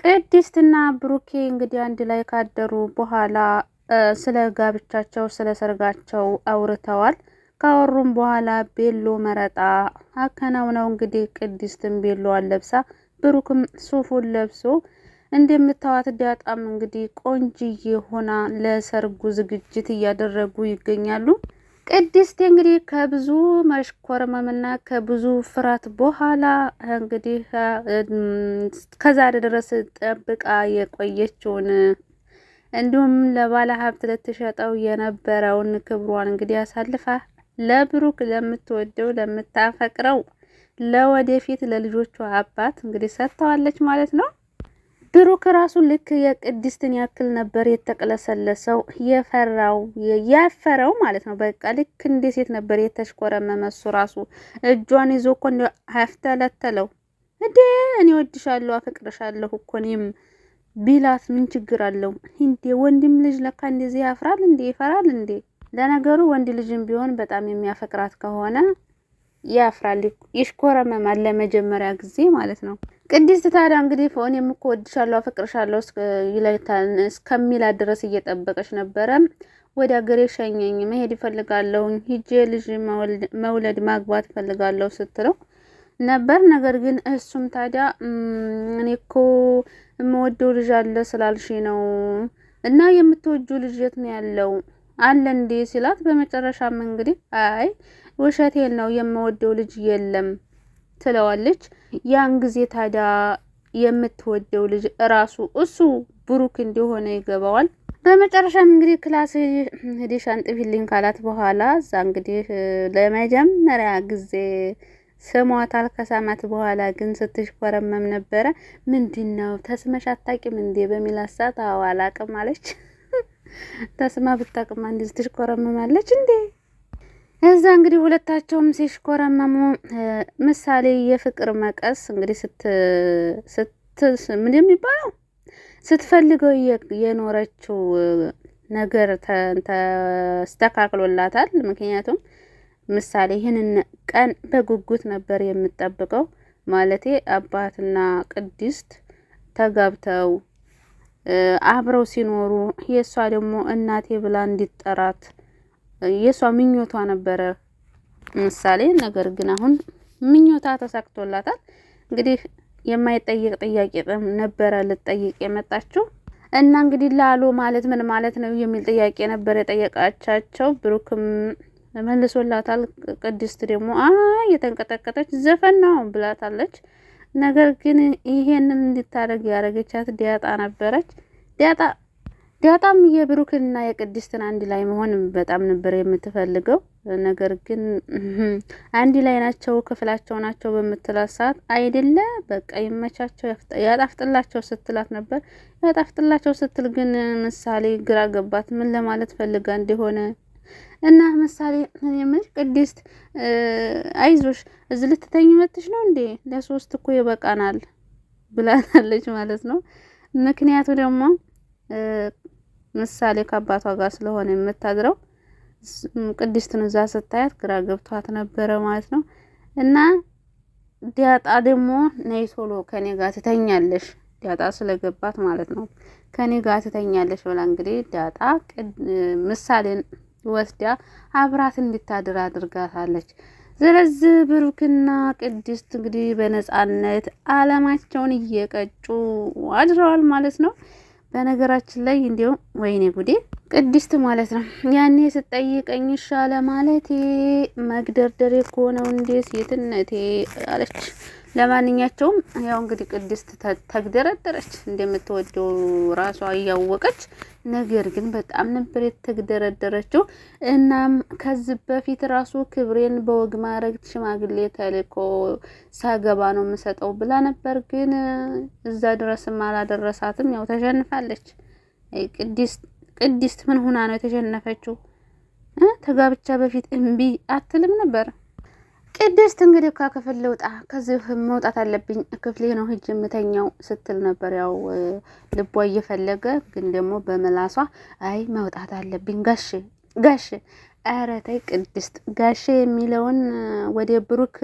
ቅድስትና ብሩኬ እንግዲህ አንድ ላይ ካደሩ በኋላ ስለ ጋብቻቸው ስለ ሰርጋቸው አውርተዋል። ካወሩም በኋላ ቤሎ መረጣ አከናውነው እንግዲህ ቅድስትን ቤሎዋን ለብሳ ብሩክም ሱፉን ለብሶ እንደምታዋት ዳጣም እንግዲህ ቆንጅዬ ሆና ለሰርጉ ዝግጅት እያደረጉ ይገኛሉ። ቅድስት እንግዲህ ከብዙ መሽኮርመምና ከብዙ ፍርሃት በኋላ እንግዲህ ከዛሬ ድረስ ጠብቃ የቆየችውን እንዲሁም ለባለ ሀብት ልትሸጠው የነበረውን ክብሯን እንግዲህ አሳልፋ ለብሩክ ለምትወደው ለምታፈቅረው ለወደፊት ለልጆቿ አባት እንግዲህ ሰጥተዋለች ማለት ነው። ብሩክ ራሱ ልክ የቅድስትን ያክል ነበር የተቅለሰለሰው የፈራው ያፈረው ማለት ነው። በቃ ልክ እንደ ሴት ነበር የተሽኮረመመ። እሱ ራሱ እጇን ይዞ እኮ አፍተለተለው። እንዴ እኔ ወድሻለሁ አፈቅርሻለሁ እኮ እኔም ቢላት ምን ችግር አለው እንዴ? ወንድም ልጅ ለካ እንደዚህ ያፍራል እንዴ? ይፈራል እንዴ? ለነገሩ ወንድ ልጅም ቢሆን በጣም የሚያፈቅራት ከሆነ ያፍራል፣ ይሽኮረመማል ለመጀመሪያ ጊዜ ማለት ነው። ቅድስት ታዲያ እንግዲህ እኔም እኮ ወድሻለሁ አፈቅርሻለሁ እስከሚላት ድረስ እየጠበቀች ነበረ። ወደ ሀገሬ ሸኘኝ፣ መሄድ እፈልጋለሁ፣ ሂጄ ልጅ መውለድ ማግባት እፈልጋለሁ ስትለው ነበር። ነገር ግን እሱም ታዲያ እኔ እኮ የምወደው ልጅ አለ ስላልሽ ነው እና የምትወጁ ልጅ የት ነው ያለው አለ እንዴ ሲላት፣ በመጨረሻም እንግዲህ አይ ውሸቴን ነው የምወደው ልጅ የለም ትለዋለች። ያን ጊዜ ታዲያ የምትወደው ልጅ እራሱ እሱ ብሩክ እንደሆነ ይገባዋል። በመጨረሻም እንግዲህ ክላስ ሄደሽ አንጥፊልኝ ካላት በኋላ እዛ እንግዲህ ለመጀመሪያ ጊዜ ስሟታል። ከሳማት በኋላ ግን ስትሽኮረመም ነበረ። ምንድን ነው ተስመሽ አታውቂም እንዴ በሚላት ሰዓት አዎ አላውቅም አለች። ተስማ ብታውቅማ እንዲህ ትሽኮረመማለች እንዴ? እዛ እንግዲህ ሁለታቸውም ሲሽኮረመሙ ምሳሌ የፍቅር መቀስ እንግዲህ ስት ስት ምን የሚባለው ስትፈልገው የኖረችው ነገር ተስተካክሎላታል። ምክንያቱም ምሳሌ ይህንን ቀን በጉጉት ነበር የምጠብቀው። ማለቴ አባትና ቅድስት ተጋብተው አብረው ሲኖሩ የእሷ ደግሞ እናቴ ብላ እንዲጠራት የእሷ ምኞቷ ነበረ ምሳሌ። ነገር ግን አሁን ምኞታ ተሳክቶላታል። እንግዲህ የማይጠይቅ ጥያቄ ነበረ ልጠይቅ የመጣችው እና እንግዲህ ላሎ ማለት ምን ማለት ነው የሚል ጥያቄ ነበር የጠየቃቻቸው። ብሩክም መልሶላታል። ቅድስት ደግሞ አይ የተንቀጠቀጠች ዘፈን ነው ብላታለች። ነገር ግን ይሄንን እንድታደርግ ያደረገቻት ዲያጣ ነበረች። ዲያጣ ዲያጣም የብሩክንና የቅድስትን አንድ ላይ መሆን በጣም ነበር የምትፈልገው። ነገር ግን አንድ ላይ ናቸው ክፍላቸው ናቸው በምትላት ሰዓት አይደለ በቃ ይመቻቸው ያጣፍጥላቸው ስትላት ነበር። ያጣፍጥላቸው ስትል ግን ምሳሌ ግራ ገባት፣ ምን ለማለት ፈልጋ እንደሆነ። እና ምሳሌ የምልሽ ቅድስት አይዞሽ እዚህ ልትተኝ መጥተሽ ነው እንዴ? ለሶስት እኮ ይበቃናል ብላታለች ማለት ነው። ምክንያቱ ደግሞ ምሳሌ ከአባቷ ጋር ስለሆነ የምታድረው ቅድስትን እዛ ስታያት ግራ ገብቷት ነበረ ማለት ነው። እና ዲያጣ ደግሞ ነይ ቶሎ ከኔ ጋር ትተኛለሽ፣ ዲያጣ ስለገባት ማለት ነው። ከኔ ጋር ትተኛለሽ ብላ እንግዲህ ዲያጣ ምሳሌን ወስዳ አብራት እንድታድር አድርጋታለች። ስለዚህ ብሩክና ቅድስት እንግዲህ በነጻነት አለማቸውን እየቀጩ አድረዋል ማለት ነው። በነገራችን ላይ እንዲሁም ወይኔ ጉዴ ቅድስት ማለት ነው ያኔ ስጠይቀኝ ይሻለ ማለቴ መግደርደሬ እኮ ነው እንዴ ሴትነቴ አለች። ለማንኛቸውም ያው እንግዲህ ቅድስት ተግደረደረች እንደምትወደው ራሷ እያወቀች፣ ነገር ግን በጣም ነበር የተግደረደረችው። እናም ከዚህ በፊት ራሱ ክብሬን በወግ ማዕረግ ሽማግሌ ተልኮ ሳገባ ነው የምሰጠው ብላ ነበር። ግን እዛ ድረስም አላደረሳትም። ያው ተሸንፋለች። ቅድስት ምን ሆና ነው የተሸነፈችው? ተጋብቻ በፊት እምቢ አትልም ነበር። ቅድስት እንግዲህ ከክፍል ልውጣ፣ ከዚህ መውጣት አለብኝ፣ ክፍሌ ነው ሂጅ የምተኛው ስትል ነበር። ያው ልቧ እየፈለገ ግን ደግሞ በመላሷ አይ መውጣት አለብኝ ጋሼ ጋሼ፣ ኧረ ተይ ቅድስት ጋሼ የሚለውን ወደ ብሩክ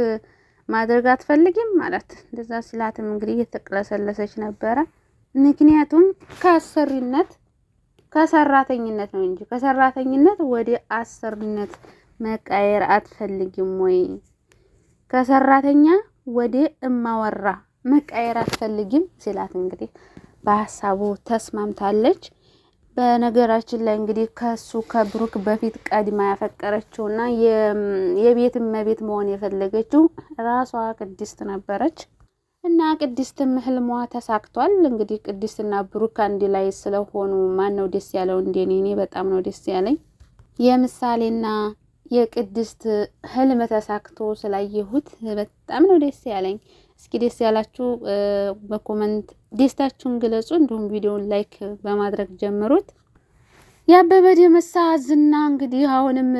ማድረግ አትፈልጊም ማለት እንደዛ ሲላትም እንግዲህ እየተቅለሰለሰች ነበረ። ምክንያቱም ከአሰሪነት ከሰራተኝነት ነው እንጂ ከሰራተኝነት ወደ አሰሪነት መቀየር አትፈልጊም ወይ? ከሰራተኛ ወደ እማወራ መቀየር አትፈልጊም ሲላት እንግዲህ በሀሳቡ ተስማምታለች። በነገራችን ላይ እንግዲህ ከሱ ከብሩክ በፊት ቀድማ ያፈቀረችውና የቤት እመቤት መሆን የፈለገችው ራሷ ቅድስት ነበረች። እና ቅድስትም ህልሟ ተሳክቷል። እንግዲህ ቅድስትና ብሩክ አንድ ላይ ስለሆኑ ማን ነው ደስ ያለው? እንደኔ እኔ በጣም ነው ደስ ያለኝ። የምሳሌና የቅድስት ህልም ተሳክቶ ስላየሁት በጣም ነው ደስ ያለኝ። እስኪ ደስ ያላችሁ በ comment ደስታችሁን ግለጹ። እንዲሁም ቪዲዮውን like በማድረግ ጀምሩት። የአበበ ደመሳ ዝና እንግዲህ አሁንም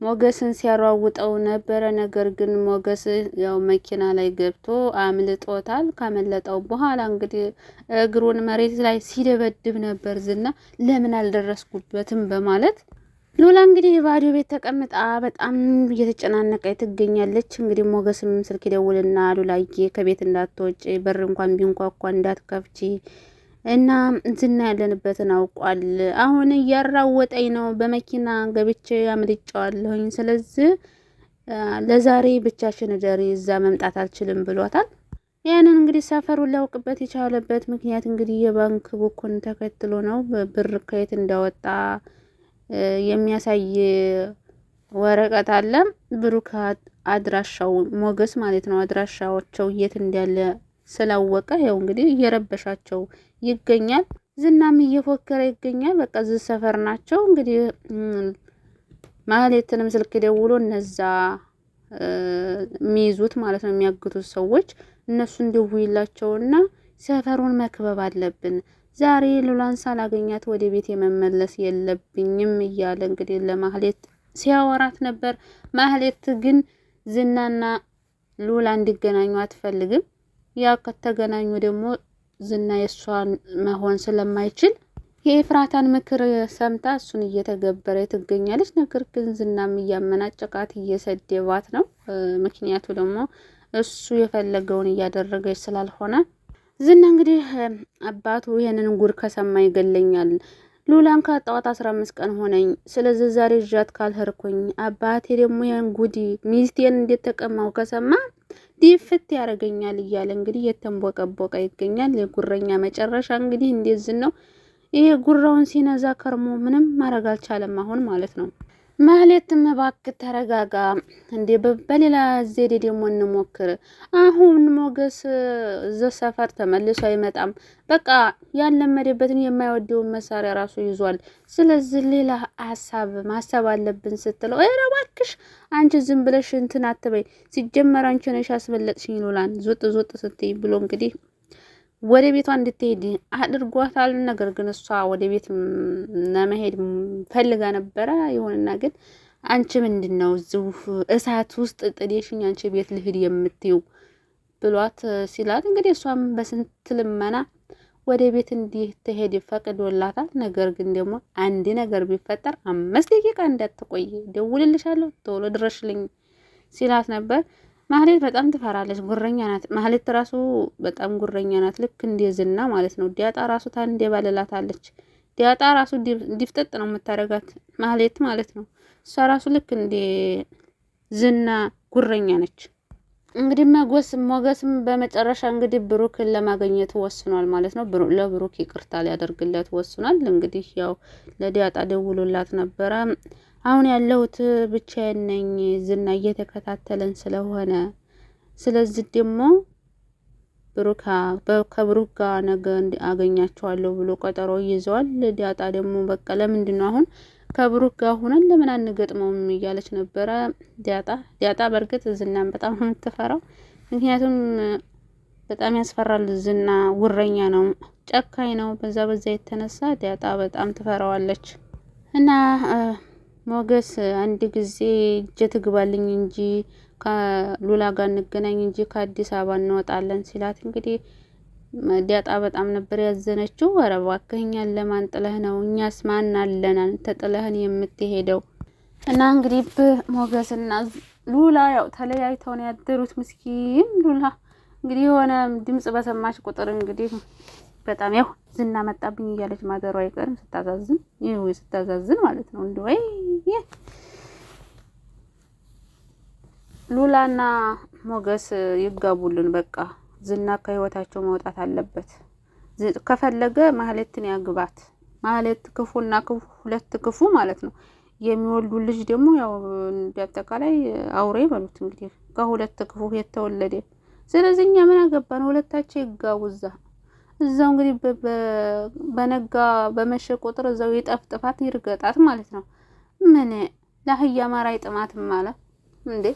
ሞገስን ሲያሯውጠው ነበረ። ነገር ግን ሞገስ ያው መኪና ላይ ገብቶ አምልጦታል። ካመለጠው በኋላ እንግዲህ እግሩን መሬት ላይ ሲደበድብ ነበር ዝና ለምን አልደረስኩበትም በማለት። ሉላ እንግዲህ ባዶ ቤት ተቀምጣ በጣም እየተጨናነቀ ትገኛለች። እንግዲህ ሞገስም ስልክ ይደውልና ሉላዬ ከቤት እንዳትወጪ፣ በር እንኳን ቢንኳኳ እንዳትከፍቺ እና ዝና ያለንበትን አውቋል። አሁን እያራወጠኝ ነው፣ በመኪና ገብቼ አምልጫዋለሁኝ። ስለዚህ ለዛሬ ብቻሽን እደሪ፣ እዛ መምጣት አልችልም ብሏታል። ያንን እንግዲህ ሰፈሩን ሊያውቅበት የቻለበት ምክንያት እንግዲህ የባንክ book ኡን ተከትሎ ነው። ብር ከየት እንዳወጣ የሚያሳይ ወረቀት አለ። ብሩክ አድራሻው ሞገስ ማለት ነው አድራሻቸው የት እንዳለ ስላወቀ ያው እንግዲህ እየረበሻቸው ይገኛል። ዝናም እየፎከረ ይገኛል። በቃ እዚህ ሰፈር ናቸው እንግዲህ። ማህሌትንም ስልክ ደውሎ እነዛ የሚይዙት ማለት ነው የሚያግቱት ሰዎች እነሱን ደውይላቸውና ሰፈሩን መክበብ አለብን፣ ዛሬ ሉላን ሳላገኛት ወደ ቤት የመመለስ የለብኝም እያለ እንግዲህ ለማህሌት ሲያወራት ነበር። ማህሌት ግን ዝናና ሉላ እንዲገናኙ አትፈልግም። ያ ከተገናኙ ደግሞ ዝና የእሷን መሆን ስለማይችል የኤፍራታን ምክር ሰምታ እሱን እየተገበረ ትገኛለች። ነገር ግን ዝናም እያመናጨቃት እየሰደባት ነው። ምክንያቱ ደግሞ እሱ የፈለገውን እያደረገች ስላልሆነ። ዝና እንግዲህ አባቱ ይህንን ጉድ ከሰማ ይገለኛል፣ ሉላን ካጣኋት 15 ቀን ሆነኝ። ስለዚህ ዛሬ እዣት ካልሄድኩኝ አባቴ ደግሞ ይህን ጉድ ሚስቴን እንዴት ተቀማው ከሰማ ዲፍት ያደርገኛል እያለ እንግዲህ የተንቦቀቦቀ ይገኛል። የጉረኛ መጨረሻ እንግዲህ እንደዚህ ነው። ይሄ ጉራውን ሲነዛ ከርሞ ምንም ማድረግ አልቻለም አሁን ማለት ነው። ማህሌትም እባክህ ተረጋጋ እንዴ፣ በሌላ ዘዴ ደግሞ እንሞክር። አሁን ሞገስ እዛ ሰፈር ተመልሶ አይመጣም። በቃ ያለመደበትን የማይወደውን መሳሪያ ራሱ ይዟል። ስለዚህ ሌላ ሀሳብ ማሰብ አለብን ስትለው፣ ኧረ እባክሽ አንቺ ዝም ብለሽ እንትን አትበይ፣ ሲጀመር አንቺ ነሽ ያስበለጥሽኝ ሉላን ዞጥ ዞጥ ስትይ ብሎ እንግዲህ ወደ ቤቷ እንድትሄድ አድርጓታል። ነገር ግን እሷ ወደ ቤት ለመሄድ ፈልጋ ነበረ። ይሁንና ግን አንቺ ምንድን ነው እዚሁ እሳት ውስጥ ጥዴሽኝ አንቺ ቤት ልሂድ የምትይው ብሏት ሲላት እንግዲህ እሷም በስንት ልመና ወደ ቤት እንድትሄድ ፈቅዶላታል። ነገር ግን ደግሞ አንድ ነገር ቢፈጠር 5 ደቂቃ እንዳትቆይ ደውልልሻለሁ፣ ቶሎ ድረሽልኝ ሲላት ነበር። ማህሌት በጣም ትፈራለች፣ ጉረኛ ናት። ማህሌት ራሱ በጣም ጉረኛ ናት፣ ልክ እንደ ዝና ማለት ነው። ዲያጣ ራሱ ታንዴ ባልላታለች። ዲያጣ ራሱ ዲፍጠጥ ነው የምታደርጋት ማህሌት ማለት ነው። እሷ ራሱ ልክ እንደ ዝና ጉረኛ ነች። እንግዲህ ሞገስም በመጨረሻ እንግዲህ ብሩክን ለማግኘት ወስኗል ማለት ነው። ለብሩክ ይቅርታ ሊያደርግለት ወስኗል። እንግዲህ ያው ለዲያጣ ደውሎላት ነበረ። አሁን ያለሁት ብቻዬን ነኝ፣ ዝና እየተከታተለን ስለሆነ ስለዚህ ደግሞ ብሩክ ከብሩክ ጋር ነገ አገኛቸዋለሁ ብሎ ቀጠሮ ይዘዋል። ዲያጣ ደግሞ በቃ ለምንድን ነው አሁን ከብሩክ ጋር ሆነን ለምን አንገጥመውም እያለች ነበረ ዲያጣ። ዲያጣ በእርግጥ ዝናን በጣም ነው የምትፈራው። ምክንያቱም በጣም ያስፈራል። ዝና ውረኛ ነው፣ ጨካኝ ነው። በዛ በዛ የተነሳ ዲያጣ በጣም ትፈራዋለች። እና ሞገስ አንድ ጊዜ እጀ ትግባልኝ እንጂ ከሉላ ጋር እንገናኝ እንጂ ከአዲስ አበባ እንወጣለን ሲላት እንግዲህ ዲያጣ በጣም ነበር ያዘነችው። ኧረ እባክህ እኛን ለማን ጥለህ ነው? እኛስ ማን አለን አንተ ጥለህን የምትሄደው? እና እንግዲህ ሞገስና ሉላ ያው ተለያይተው ነው ያደሩት። ምስኪን ሉላ እንግዲህ የሆነ ድምጽ በሰማች ቁጥር እንግዲህ በጣም ያው ዝና መጣብኝ እያለች ማደሯ አይቀርም። ስታዛዝን ይኸው ስታዛዝን ማለት ነው። እንዲ ወይ ሉላና ሞገስ ይጋቡልን። በቃ ዝና ከህይወታቸው መውጣት አለበት። ከፈለገ ማህሌትን ያግባት። ማህሌት ክፉና ክፉ ሁለት ክፉ ማለት ነው። የሚወልዱ ልጅ ደግሞ ያው እንዳጠቃላይ አውሬ በሉት እንግዲህ ከሁለት ክፉ የተወለደ። ስለዚህ እኛ ምን አገባን? ሁለታቸው ይጋቡ እዛ እዛው እንግዲህ በነጋ በመሸ ቁጥር እዛው ይጠፍጥፋት ይርገጣት ማለት ነው። ምን ለአህያ ማር አይጥማትም አለ እንዴ?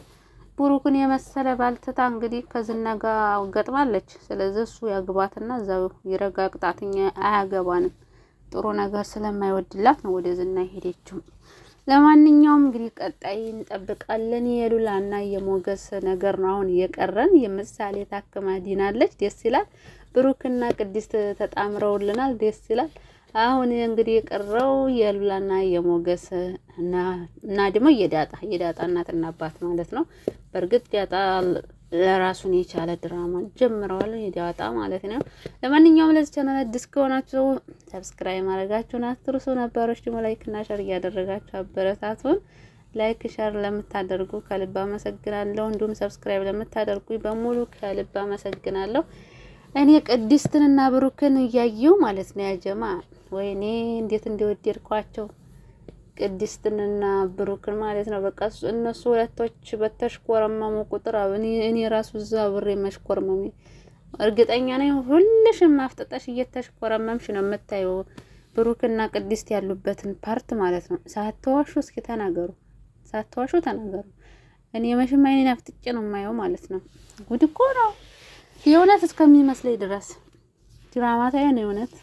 ብሩክን የመሰለ ባልትታ እንግዲህ ከዝና ጋር ገጥማለች። ስለዚህ እሱ ያግባትና እዛው ይረጋግጣት፣ እኛ አያገባንም። ጥሩ ነገር ስለማይወድላት ነው ወደ ዝና ሄደችው። ለማንኛውም እንግዲህ ቀጣይ እንጠብቃለን። የሉላና የሞገስ ነገር ነው አሁን የቀረን። የምሳሌ ታክማ ድናለች። ደስ ይላል። ብሩክና ቅድስት ተጣምረውልናል። ደስ ይላል። አሁን እንግዲህ የቀረው የሉላና የሞገስ እና ደግሞ የዳጣ እናትና አባት ማለት ነው። በእርግጥ ዳጣ ለራሱን የቻለ ድራማ ጀምረዋል። የዳጣ ማለት ነው። ለማንኛውም ለዚህ ቻናል አዲስ ከሆናችሁ subscribe ማድረጋችሁን አትርሱ። ነባሮች ደግሞ like እና share እያደረጋችሁ አበረታቱን። Like share ለምታደርጉ ከልብ አመሰግናለሁ። እንዲሁም subscribe ለምታደርጉ በሙሉ ከልብ አመሰግናለሁ። እኔ ቅድስትንና ብሩክን እያየው ማለት ነው ያጀማ፣ ወይኔ እንዴት እንደወደድኳቸው ቅድስትንና ብሩክን ማለት ነው። በቃ እነሱ ሁለቶች በተሽኮረመሙ ቁጥር እኔ ራሱ እዛ ብሬ መሽኮርመሜ እርግጠኛ ነኝ። ሁልሽም አፍጥጠሽ እየተሽኮረመምሽ ነው የምታየው ብሩክና ቅድስት ያሉበትን part ማለት ነው። ሳትዋሹ እስኪ ተናገሩ፣ ሳትዋሹ ተናገሩ። እኔ መሽም አይኔን አፍጥጬ ነው የማየው ማለት ነው። ጉድ እኮ ነው የእውነት እስከሚመስለኝ ድረስ ድራማ ታየን የእውነት።